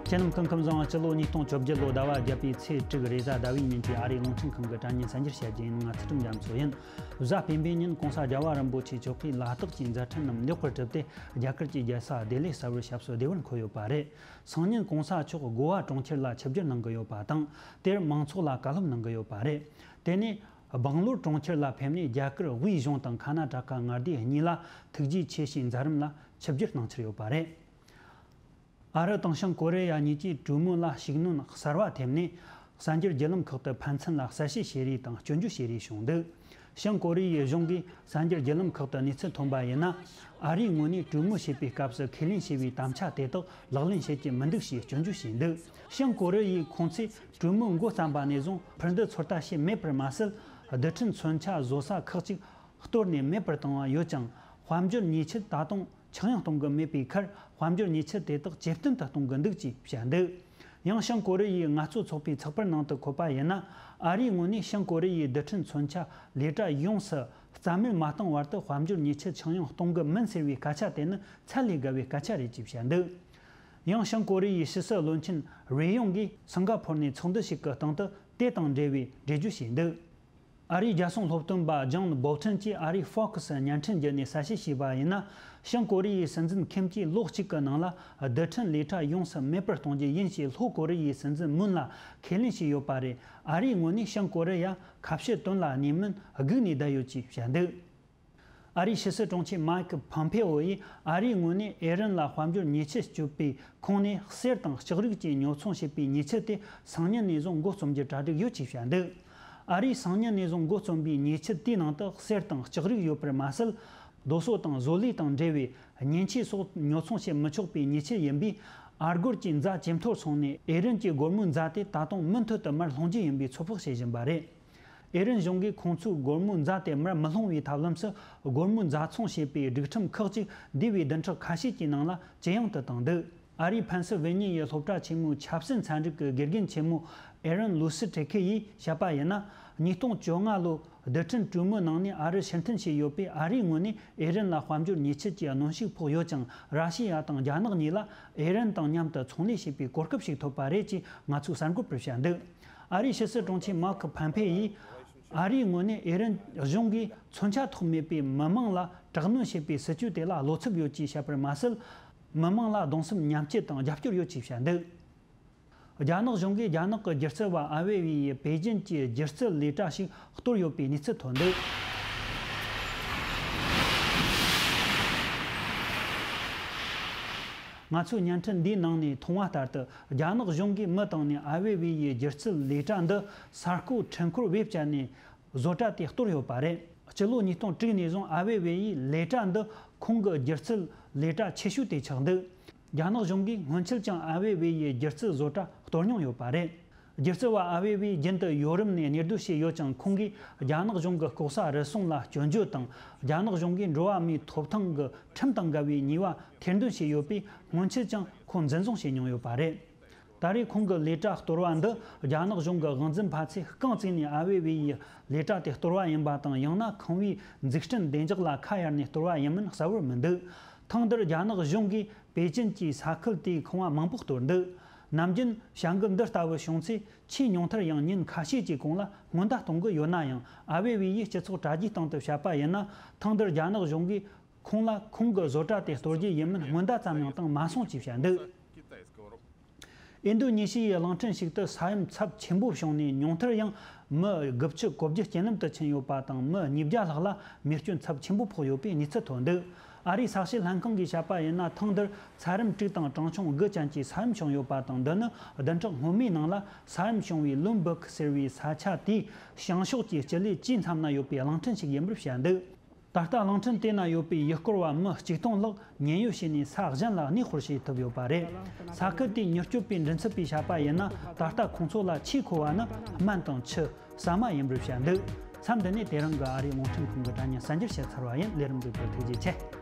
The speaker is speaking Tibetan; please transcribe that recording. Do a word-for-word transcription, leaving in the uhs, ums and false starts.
ཁྱེད་རྣམས་སྐུ་ཁམས་བཟང་། སྤྱི་ལོ་ཉིས་སྟོང་བཅོ་བརྒྱད་ལོ་ཟླ་བ་བརྒྱད་པའི་ཚེས་དྲུག་རེས་གཟའ་ཟླ་བའི་ཉིན་གྱི་ཨ་རིའི་རླུང་འཕྲིན་ཁང་གི་དྲ་བརྙན་གསར་འགྱུར་བཤད་རྒྱུ་ཡིན། ང་ཚུལ་ཁྲིམས་རྒྱ་མཚོ་ཡིན། གཟའ་སྤེན་པའི་ཉིན་༸གོང་ས་རྒྱལ་བ་རིན་པོ་ཆེ་མཆོག་གིས་ལ་དྭགས་ཀྱི་མཛད་འཕྲིན་རྣམས་ལེགས་པར་གྲུབ་སྟེ། རྒྱ་གར་གྱི་རྒྱལ་ས་ལྡི་ལི་གསར་བར་ཞབས་སོར་བདེ་བར་འཁོད་ཡོད་པ་རེད། སང་ཉིན་༸གོང་ས་མཆོག་གོ་བ་གྲོང་ཁྱེར་ལ་ཆིབས་བསྒྱུར་གནང་གི་ཡོད་པ་དང་། དེར་མང་ཚོགས་ལ་བཀའ་སློབ་གནང་གི་ཡོད་པ་རེད། དེ་ནས་སྦང་ལོར་གྲོང་ཁྱེར་ལ་ཕེབས་ནས། རྒྱ་གར་དབུས་གཞུང་དང་ཁ་ན་ཊ་ཀ་མངའ་སྡེ་གཉིས་ལ་ཐུགས་རྗེ་ཆེ་ཞེས་མཛད་རིམ་ལ་ཆིབས་བསྒྱུར་གནང་འཆར་ཡོད་པ་རེད། ཨ་རི་དང་བྱང་ཀོ་རི་ཡ་གཉིས་ཀྱིས་གྲོས་མོལ་ལ་ཤུགས་སྣོན་གསར་བ་ཐེབས་ནས། གསར་འགྱུར་བརྒྱུད་ལམ་ཁག་ཏུ་ཕན་ཚུན་ལ་གསལ་བཤད་བྱེད་རེས་དང་སྐྱོན་བརྗོད་བྱེད་རེས་བྱུང་འདུག། བྱང་ཀོ་རི་ཡའི་གཞུང་གིས་གསར་འགྱུར་བརྒྱུད་ལམ་ཁག་ཏུ་གནས་ཚུལ་ཐོན་པ་ཡིན་ན། ཨ་རིའི་ངོས་ནས་གྲོས་མོལ་བྱེད་པའི་སྐབས་སུ་ཁས་ལེན་བྱས་པའི་དམ་བཅའ་དེ་དག་ལག་ལེན་བྱེད་ཀྱི་མི་འདུག་ཞེས་སྐྱོན་བརྗོད་བྱས་འདུག། བྱང་ཀོ་རི་ཡས་ཁོང་ཚོས་གྲོས་མོལ་འགོ་བརྩམས་པ་ནས་བཟུང་འཕུར་མདའ་ཚོད་ལྟ་བྱས་མེད་པར་མ་ཟད། རྡུལ་ཕྲན་མཚོན་ཆ་བཟོ་ས་ཁག་ཅིག་གཏོར་ནས་མེད་པར་བཏང་བ་ཡོད་ཀྱང་། དཔལ་འབྱོར་ཉེས་ཆད་ད་དུང་ཆག་ཡང་གཏོང་གི་མེད་པའི་ཁར། དཔལ་འབྱོར་ཉེས་ཆད་དེ་དག་ཇེ་བརྟན་དུ་གཏོང་གི་འདུག་ཅེས་བཤད་འདུག། ཡང་བྱང་ཀོ་རི་ཡའི་ངལ་རྩོལ་ཚོགས་པའི་ཚགས་པར་ནང་དུ་འཁོད་པ་ཡིན་ན། ཨ་རིའི་ངོས་ནས་བྱང་ཀོ་རི་ཡའི་རྡུལ་ཕྲན་མཚོན་ཆ་ལས་གྲྭ་ཡོངས་སུ་རྩ་མེད་མ་བཏང་བར་དུ། དཔལ་འབྱོར་ཉེས་ཆད་ཆག་ཡང་གཏོང་གི་མིན་ཟེར་བའི་སྐད་ཆ་དེ་ནི་ཚད་ལས་བརྒལ་བའི་སྐད་ཆ་རེད་ཅེས་བཤད་འདུག། ཡང་བྱང་ཀོ་རི་ཡའི་ཕྱི་སྲིད་བློན་ཆེན་རེ་ཡོང་གིས་སིང་ག་ཕོར་ནས་ཚོགས་འདུ་ཞིག་གི་སྟེང་དུ་དེ་དང་འབྲེལ་བའི་འགྲེལ་བརྗོད་བྱས་འདུག། ཨ་རིའི་རྒྱལ་སྲུང་སློབ་སྟོན་པ་ཇོན་བོལ་ཊོན་གྱིས་ཨ་རིའི་ཧྥོག་སི་བརྙན་འཕྲིན་བརྒྱུད་ནས་གསལ་བཤད་བྱས་པ་ཡིན་ན། བྱང་ཀོ་རི་ཡའི་སྲིད་འཛིན་ཁིམ་གྱིས་ལོ་གཅིག་གི་ནང་ལ་རྡུལ་ཕྲན་ལས་གྲྭ་ཡོངས་སུ་མེད་པར་གཏོང་རྒྱུ་ཡིན་ཞེས་ལྷོ་ཀོ་རི་ཡའི་སྲིད་འཛིན་མུན་ལ་ཁས་ལེན་བྱས་ཡོད་པ་རེད། ཨ་རིའི་ངོས་ནས་བྱང་ཀོ་རི་ཡ་ཁ་བཤད་དོན་ལ་གནས་མིན་སྒུག་ནས་བསྡད་ཡོད་ཅེས་བཤད་འདུག། ཨ་རིའི་ཕྱི་སྲིད་དྲུང་ཆེ་མའེ་ཁི་ཕོམ་ཕེ་ཨོ་ཡིས་ཨ་རིའི་ངོས་ནས་ཨེ་རན་ལ་དཔལ་འབྱོར་ཉེས་ཆད་གཅོད་པའི་ཁོངས་ནས་གསེར་དང་ལྕགས་རིགས་ཀྱི་ཉོ་ཚོང་བྱེད་པའི་ཉེས་ཆད་དེ་སང་ཉིན་ནས་བཟུང་འགོ་རྩོམ་རྒྱུ་གྲ་སྒྲིག་ཡོད་ཅེས་བཤད་འདུག། ཨ་རིས་སང་ཉིན་ནས་བཟུང་འགོ་རྩོམ་པའི་ཉེས་ཆད་དེའི་ནང་དུ་གསེར་དང་ལྕགས་རིགས་ཡོད་པར་མ་ཟད། རྡོ་སོལ་དང་བཟོ་ལས་དང་འབྲེལ་བའི་མཉེན་ཆས་སོགས་ཉོ་ཚོང་བྱེད་མི་ཆོག་པའི་ཉེས་ཆད་ཡིན་པས། ཨ་སྒོར་གྱི་ཛ་ཇེ་མཐོར་སོང་ནས། ཨེ་རན་གྱི་སྒོར་མོའི་ཛ་དེ་ད་དུང་མུ་མཐུད་དུ་མར་ལྷུང་རྒྱུ་ཡིན་པའི་ཚོད་དཔག་བྱེད་བཞིན་པ་རེད། ཨེ་རན་གཞུང་གིས་ཁོང་ཚོའི་སྒོར་མོའི་ཛ་དེ་མར་མི་ལྷུང་བའི་ཐབས་ལམ་སུ། སྒོར་མོའི་ཛ་ཚོང་བྱེད་པའི་སྒྲིག་ཁྲིམས་ཁག་ཅིག་འདས་པའི་བདུན་ཕྲག་ཁ་ཤས་ཀྱི་ནང་ལ་ཇེ་ཡང་དུ་བཏང་འདུག། ཨ་རིའི་ཕེན་སིལ་ཝེ་ནི་ཡའི་སློབ་གྲྭ་ཆེན་མོའི་ཆབ་སྲིད་ཚན་རིག་གི་དགེ་རྒན་ཆེན་མོ་ཨེ་རན་ལུ་སི་ཁྲེ་ཁེ་ཡིས་བཤད་པ་ཡིན་ན། ཉིས་སྟོང་བཅོ་ལྔ་ལོའི་རྡུལ་ཕྲན་གྲོས་མོལ་ནང་ནས་ཨ་རི་ཕྱིར་འཐེན་བྱས་ཡོད་པས། ཨ་རིའི་ངོས་ནས་ཨེ་རན་ལ་དཔལ་འབྱོར་ཉེས་ཆད་ཀྱི་གནོན་ཤུགས་ཕོག་ཡོད་ཀྱང་། ར་ཤི་ཡ་དང་རྒྱ་ནག་གཉིས་ལ་ཨེ་རན་དང་མཉམ་དུ་ཚོང་ལས་བྱེད་པའི་གོ་སྐབས་ཤིག་ཐོབ་པ་རེད་ཅེས་ང་ཚོས་གསར་འགོད་པར་བཤད་འདུག། ཨ་རིའི་ཕྱི་སྲིད་དྲུང་ཆེ་མཱ་ཁི་ཕམ་ཕེ་ཡིས། ཨ་རིའི་ངོས་ནས་ཨེ་རན་གཞུང་གིས་མཚོན་ཆ་ཐོགས་མེད་པའི་མི་མང་ལ་དྲག་གནོན་བྱེད་པའི་སྲིད་ཇུས་དེ་ལ་བློ་འཚབ་ཡོད་ཅེས་བཤད་པར་མ་ཟད། མི་མང་ལ་གདུང་སེམས་མཉམ་སྐྱེད་དང་རྒྱབ་སྐྱོར་ཡོད་ཅེས་བཤད་འདུག། རྒྱ་ནག་གཞུང་གིས་རྒྱ་ནག་གི་སྒྱུ་རྩལ་བ་ཨ་ཝེ་ཝེ་ཡིས་པེ་ཅིན་གྱི་སྒྱུ་རྩལ་ལས་གྲྭ་ཞིག་གཏོར་ཡོད་པའི་གནས་ཚུལ་ཐོན་འདུག། ང་ཚོས་བརྙན་འཕྲིན་འདིའི་ནང་ནས་མཐོང་བ་ལྟར་དུ། རྒྱ་ནག་གཞུང་གིས་མི་བཏང་ནས་ཨ་ཝེ་ཝེ་ཡི་སྒྱུ་རྩལ་ལས་གྲྭ་འདི་ས་རྐོ་འཕྲུལ་འཁོར་བེད་སྤྱད་ནས་བཟོ་གྲྭ་དེ་གཏོར་ཡོད་པ་རེད། སྤྱི་ལོ་ཉིས་སྟོང་དྲུག་ནས་བཟུང་ཨ་ཝེ་ཝེ་ཡིས་ལས་གྲྭ་འདི་ཁོང་གི་སྒྱུ་རྩལ་ལས་གྲྭ་ཆེ་ཤོས་དེ་ཆགས་འདུག། རྒྱ་ནག་གཞུང་གིས་སྔོན་ཆད་ཀྱང་ཨ་ཝེ་ཝེ་ཡི་སྒྱུ་རྩལ་བཟོ་གྲྭ་གཏོར་མྱོང་ཡོད་པ་རེད། སྒྱུ་རྩལ་བ་ཨ་ཝེ་ཝེ་རྒྱུན་དུ་ཡོ་རོབ་ནས་གཉེར་སྡོད་བྱས་ཡོད་ཀྱང་། ཁོང་གིས་རྒྱ་ནག་གཞུང་གི་ལྐོག་ཟ་རུལ་སུངས་ལ་སྐྱོན་བརྗོད་དང་། རྒྱ་ནག་གཞུང་གིས་འགྲོ་བ་མིའི་ཐོབ་ཐང་གི་ཁྲིམས་དང་འགལ་བའི་ཉེས་པ་ཐེར་འདོན་བྱས་ཡོད་པས། སྔོན་ཆད་ཀྱང་ཁོང་འཛིན་བཟུང་བྱས་མྱོང་ཡོད་པ་རེད། ད་རེས་ཁོང་གི་ལས་གྲྭ་གཏོར་བ་འདི་རྒྱ་ནག་གཞུང་གི་དབང་འཛིན་པ་ཚོས་རྐང་བཙུགས་ནས་ཨ་ཝེ་ཝེ་ཡི་ལས་གྲྭ་དེ་གཏོར་བ་ཡིན་པ་དང་། ཡང་ན་ཁང་བའི་འཛུགས་སྐྲུན་བདེ་འཇགས་ལ་ཁ་གཡར་ནས་གཏོར་བ་ཡིན་མིན་གསལ་བོར་མི་འདུག། ཐེངས་འདིར་རྒྱ་ནག་གཞུང་གིས་པེ་ཅིན་གྱི་ས་ཁུལ་དེའི་ཁང་བ་མང་པོ་གཏོར་འདུག། ནམ་རྒྱུན་བྱ་འགུལ་འདི་ལྟ་བུ་བྱུང་ཚེ། ཆེས་ཉུང་མཐར་ཡང་ཉིན་ཁ་ཤས་ཀྱི་གོང་ལ་སྔོན་བརྡ་གཏོང་གི་ཡོད་ན་ཡང་། ཨ་ཝེ་ཝེ་ཡིས་སྤྱི་ཚོགས་དྲ་རྒྱའི་སྟེང་དུ་བཤད་པ་ཡིན་ན། ཐེངས་འདིར་རྒྱ་ནག་གཞུང་གིས་ཁོང་ལ་ཁོང་གི་བཟོ་གྲྭ་དེ་གཏོར་རྒྱུ་ཡིན་མིན་སྔོན་བརྡ་ཙམ་ཡང་བཏང་མ་སོང་ཅེས་བཤད་འདུག། ཨིན་རྡུ་ནེ་ཤི་ཡའི་གླིང་ཕྲན་ཞིག་ཏུ་ས་ཡོམ་ཚབས་ཆེན་པོ་བྱུང་ནས། ཉུང་མཐར་ཡང་མི་དགུ་བཅུ་གོ་བརྒྱད་རྐྱེན་ལམ་དུ་ཕྱིན་ཡོད་པ་དང་། མི་ཉིས་བརྒྱ་ལྷག་ལ་མེ་སྐྱོན་ཚབས་ཆེན་པོ་ཕོག་ཡོད་པའི་གནས་ཚུལ་ཐོན་འདུག། ཨ་རིའི་ས་གཤིས་ལྷན་ཁང་གིས་བཤད་པ་ཡིན་ན། ཐེངས་འདིར་ཚད་རིམ་དྲུག་དང་གྲངས་ཆུང་དགུ་ཅན་གྱི་ས་ཡོམ་བྱུང་ཡོད་པ་དང་། འདི་ནི་བདུན་ཕྲག་སྔོན་མའི་ནང་ལ་ས་ཡོམ་བྱུང་བའི་ལུན་སྦུག་ཟེར་བའི་ས་ཆ་དེའི་བྱང་ཕྱོགས་ཀྱི་སྤྱི་ལེ་བཅུའི་མཚམས་ན་ཡོད་པའི་གླིང་ཕྲན་ཞིག་ཡིན་པར་བཤད་འདུག། ད་ལྟ་གླིང་ཕྲན་དེ་ན་ཡོད་པའི་ཡུལ་སྐོར་བ་མི་གཅིག་སྟོང་ལྷག་ཉེན་གཡོལ་བྱས་ནས་ས་གཞན་ལ་གནས་སྤོར་བྱེད་ཐུབ་ཡོད་པ་རེད། ས་ཁུལ་དེའི་མྱུར་སྐྱོབ་པའི་མགྲིན་ཚབ་པས་བཤད་པ་ཡིན་ན། ད་ལྟ་ཁོང་ཚོ་ལ་ཆེས་མཁོ་བ་ནི་སྨན་དང་ཆུ། ཟ་མ་ཡིན་པར་བཤད་འདུག། མཚམས་འདི་ནས་དེ་རིང་གི་ཨ་རིའི་རླུང་འཕྲིན་ཁང་གི་དྲ་བརྙན་གསར་འགྱུར་བཤད་ཚར་བ་ཡིན། ལས་རིམ་འདིའི་བར་ཐུགས་རྗེ་ཆེ།